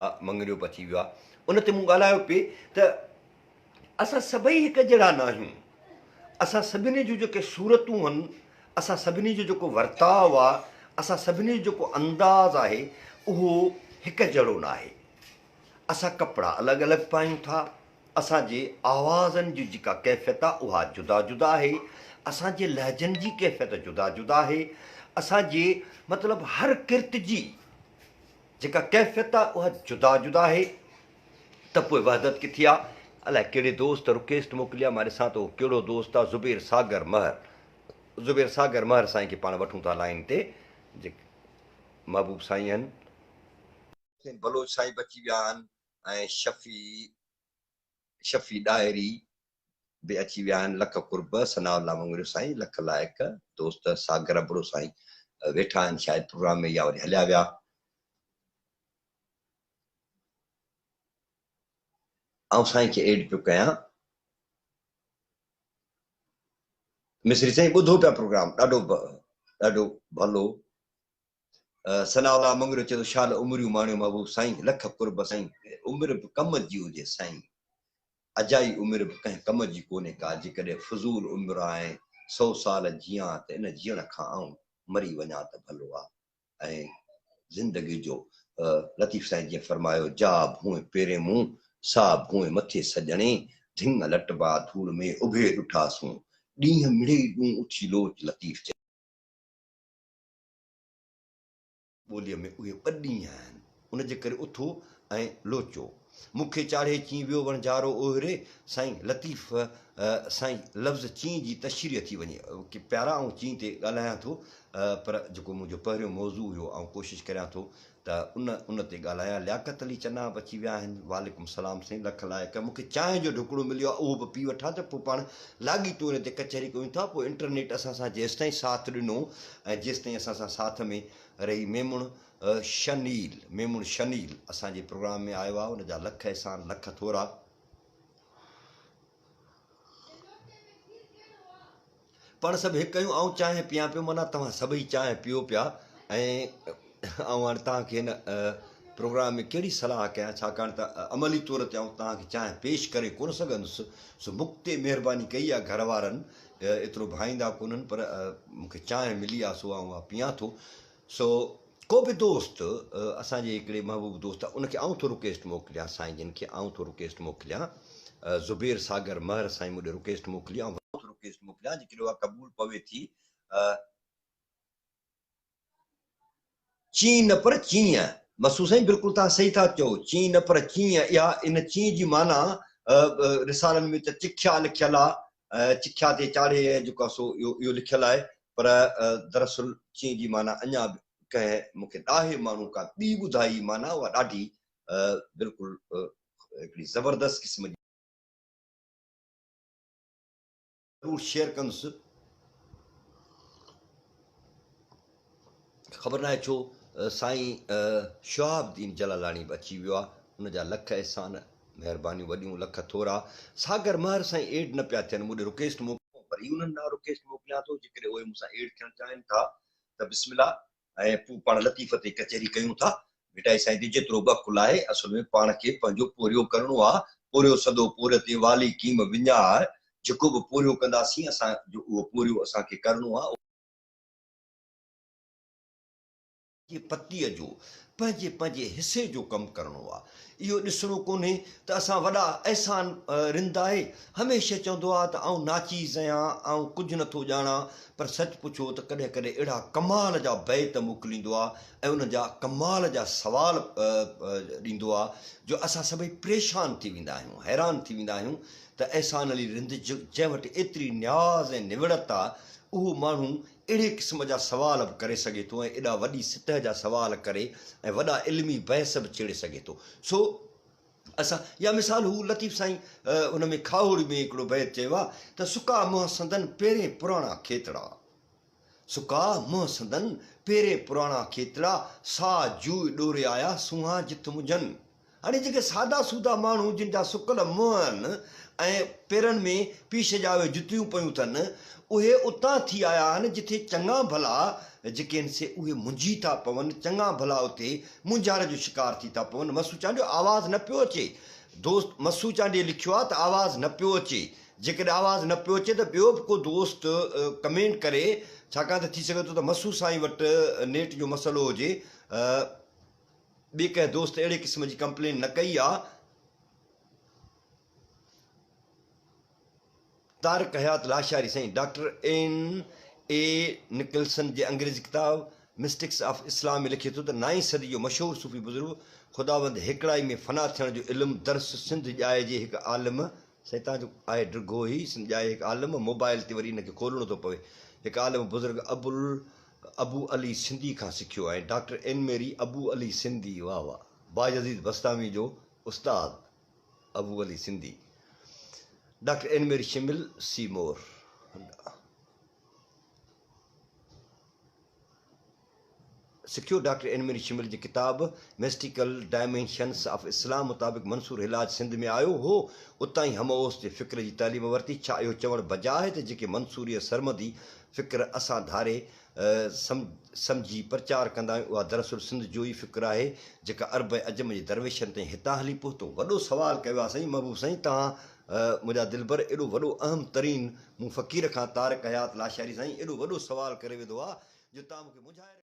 مڱريو به اچي ويو آهي. ان تي مون ڳالهايو پئي ته اسان سڀئي هڪ جهڙا نه آهيون. اسان سڀني جون جيڪي صورتون هن، اسان سڀني جو جيڪو ورتاء آهي، اسان سڀني جو جيڪو انداز آهي، اهو هڪ جهڙو نه آهي. اسان ڪپڙا الڳ الڳ پايون ٿا، اسان جي آوازن جي جيڪا ڪيفيت آهي اها جدا جدا آهي، اسان جي لهجن جي ڪيفيت جدا جدا آهي، اسان جي مطلب هر ڪرت جي جيڪا ڪيفيت آهي اها جدا جدا آهي ته پوء وحدت ڪٿي آهي؟ الائي ڪهڙي دوست رڪيسٽ موڪلي آهي مان ڏسان ٿو ڪهڙو دوست آهي زبير ساگر مهر زبير ساگر مهر سائين کي پاڻ وٺون ٿا لائين تي جيڪي محبوب سائين آهن. حسين بلوچ سائين به اچي ويا آهن ۽ شفيع شفيع ڏاهري به اچي ويا آهن لک قرب ثناء الله مڱريو سائين لک لائق دوست ساگر ابڙو سائين ويٺا آهن شايد پروگرام ۾ يا وري هليا ويا. آئون سائين کي ايڊ پيو ڪيان. مصري سائين ٻڌو پيا پروگرام ڏاڍو ڏاڍو ڀلو. ثناء الله مڱريو چئي ٿو شال عمريون ماڻيو محبوب سائين لک قرب سائين عمر به ڪم جي هجي سائين اجائي عمر به ڪنهن ڪم جي ڪونهي ڪا جيڪڏهن فضول عمر آ ۽ سئو سال جيان ته ان جيئڻ کان آئون مري وڃان ته ڀلو آ ۽ زندگي جو لطيف سائين جيئن فرمايو جا ڀونء پيرين مون سا ڀونء مٿي سڄڻي ڌڱ لٽبا ڌوڙ ۾ اڀي ڏٺاسون ڏينهن مڙئي ڏون اٿي لوچ لطيف چئي. ٻوليء ۾ اهي ٻه ڏينهن آهن، ان جي ڪري اٿو ۽ لوچو. مون کي چاڙهي چين ويو وڻجارو اوهري، سائين لطيف سائين لفظ چين جي تشريح ٿي وڃي. پيارا آئون چين تي ڳالهايان ٿو پر جيڪو منهنجو پهريون موضوع هيو آئون ڪوشش ڪريان ٿو ته ان ان تي ڳالهايان. لياقت علي چنا به اچي ويا آهن. وعليڪم سلام سائين لک لائق. مون کي چانهه جو ڍڪڻو مليو آهي اهو به پي وٺان ته پوء پاڻ لاڳيتو ان تي ڪچهري ڪيون ٿا. پوء انٽرنيٽ اسان سان جيستائين ساٿ ڏنو ۽ جيستائين اسان سان ساٿ ۾ رهي ميمڻ شنيل ميمڻ شنيل اسان جي پروگرام ۾ آيو آهي ان جا لک احسان لک ٿورا. پاڻ سڀ هڪ آهيون، آئون چانهه پيان پيو معنيٰ توهان سڀئي چانهه پيو پيا ۽ آئون هاڻي توهان کي هن پروگرام ۾ ڪهڙي صلاح ڪيان ڇاڪاڻ ته عملي طور تي آئون توهان کي چانهه پيش ڪري ڪونه سگهندس سو مون تي مهرباني ڪئي آهي گهر وارن ايترو ڀائيندا ڪونهن پر مون کي چانهه ملي آهي سو آئون اها پيان ٿو سو ڪو به دوست اسان جي هڪڙي محبوب دوست ان کي آئون ٿو رڪيسٽ موڪليان سائين جن کي آئون ٿو رڪيسٽ موڪليان زبير ساگر مهر سائين مون ڏي رڪيسٽ موڪلي آئون ٿو رڪيسٽ موڪليان جيڪڏهن اها قبول پوي ٿي چين نه پر چينء مسو سائين بلڪل تان صحيح ٿا چئو چين نه پر چينء اها ان چين جي معنيٰ رسالن ۾ ته چکيا لکيل آ چکيا تي چاڙهي جيڪو سو اهو لکيل آهي پر دراصل چين جي معنيٰ اڃا به ڪنهن مون کي ڏاهي ماڻهو ڪا ٻي ٻڌائي معنيٰ اها ڏاڍي بلڪل هڪڙي زبردست قسم جي. ضرور شيئر ڪندس. خبر ناهي ڇو سائين شهاب الدين جلالاڻي به اچي ويو آهي ان جا لک احسان. مهربانيون وڏيون لک ٿورا. ساگر مهر سائين ايڊ نه پيا ٿين مون ڏي رڪيسٽ موڪليو وري انهن ڏانهن رڪيسٽ موڪليان ٿو جيڪڏهن اهي مون سان ايڊ ٿيڻ چاهين ٿا ته بسم الله ۽ پوء پاڻ لطيف تي ڪچهري ڪيون ٿا ڀٽائي سائين تي جيترو به عقل آهي اصل ۾ پاڻ کي پنهنجو پورهيو ڪرڻو آ پورهيو سندو پورهيي تي والي ڪيم وڃاء جيڪو به پورهيو ڪنداسين اسان جو اهو پورهيو اسان کي ڪرڻو آ. جي پتيء جو پنهنجي پنهنجي حصي جو ڪم ڪرڻو آ. اهو ڏسڻو ڪونهي ته اسان وڏا احسان رند آهي. هميشه چوندو آ ته آئون ناچيز آهيان، آئون ڪجهه نٿو ڄاڻان، پر سچ پڇو ته ڪڏهن ڪڏهن اهڙا ڪمال جا بيت موڪليندو آ ۽ انهن جا ڪمال جا سوال ڏيندو آ جو اسان سڀئي پريشان ٿي ويندا آهيون، حيران ٿي ويندا آهيون ته احسان علي رند جنهن وٽ ايتري نياز ۽ نوڙت آ، اهو ماڻهو اهڙي قسم جا سوال به ڪري سگهي ٿو ۽ ايڏا وڏي سطح جا سوال ڪري ۽ وڏا علمي بحث به ڇيڙي سگهي ٿو. سو اسان يا مثال هو لطيف سائين ان ۾ کاهوڙي ۾ هڪڙو بيت چيو آهي ته سڪا منهن سندن پيرين پراڻا کيتڙا، سڪا منهن سندن پيرين پراڻا کيتڙا، سا جوء ڏوري آيا سونهان جت منجهن. هاڻي جيڪي سادا سودا ماڻهو جن جا سڪل منهن آهن ۽ پيرن ۾ پيش جا اهي جتيون پيون اٿن، اهي اتان ٿي آيا آهن جٿي چڱا ڀلا جيڪي آهن سي اهي منجهي ٿا پون، چڱا ڀلا اتي مونجهاري جو شڪار ٿي ٿا پون. مسو چانڊيو آواز نه پيو اچي. دوست مسو چانڊيي لکيو آهي ته آواز نه پيو اچي. جيڪڏهن آواز نه پيو اچي ته ٻيو به ڪو دوست ڪمينٽ ڪري ڇاڪاڻ ته ٿي سگهي ٿو ته مسو سائين وٽ نيٽ جو مسئلو هجي. ٻي ڪنهن دوست اهڙي قسم جي ڪمپلين نه ڪئي آ. طارق حيات لاشاري سائين ڊاڪٽر اين اي نڪلسن جي انگريزي ڪتاب مسٽڪس آف اسلام ۾ لکي ٿو ته نائين صدي جو مشهور صوفي بزرگ خداوند هيڪڙائي ۾ فنا ٿيڻ جو علم درس سنڌ ڄائي جي هڪ عالم سائين تان جو آهي ڊگهو هي سنڌ ڄائي هڪ عالم موبائل تي وري ان کي کولڻو ٿو پوي هڪ عالم بزرگ ابو ابو علي سنڌي کان سکيو ۽ doctor N Marie Abu Ali Sindhi واه واه بايزيد بسطامي جو استاد Abu Ali Sindhi doctor Anne Marie Schimmel see more. سکيو ڊاڪٽر اين ميري شمل جي ڪتاب ميسٽيڪل ڊائمينشنس آف اسلام مطابق منصور حلاج سنڌ ۾ آيو هو اتان ئي همه اوست جي فڪر جي تعليم ورتي ڇا اهو چوڻ بجا آهي ته جيڪي منصوريء سرمدي فڪر اسان ڌاري سمجهي پرچار ڪندا آهيون اها دراصل سنڌ جو ئي فڪر آهي جيڪا عرب ۽ عجم جي درويشن تائين هتان هلي پهتو. وڏو سوال ڪيو آهي سائين محبوب سائين توهان منهنجا دلبر ايڏو وڏو اهم ترين مون فقير کان طارق حيات لاشاري سائين ايڏو وڏو سوال ڪري وڌو آهي جو توهان مون کي منجهائي.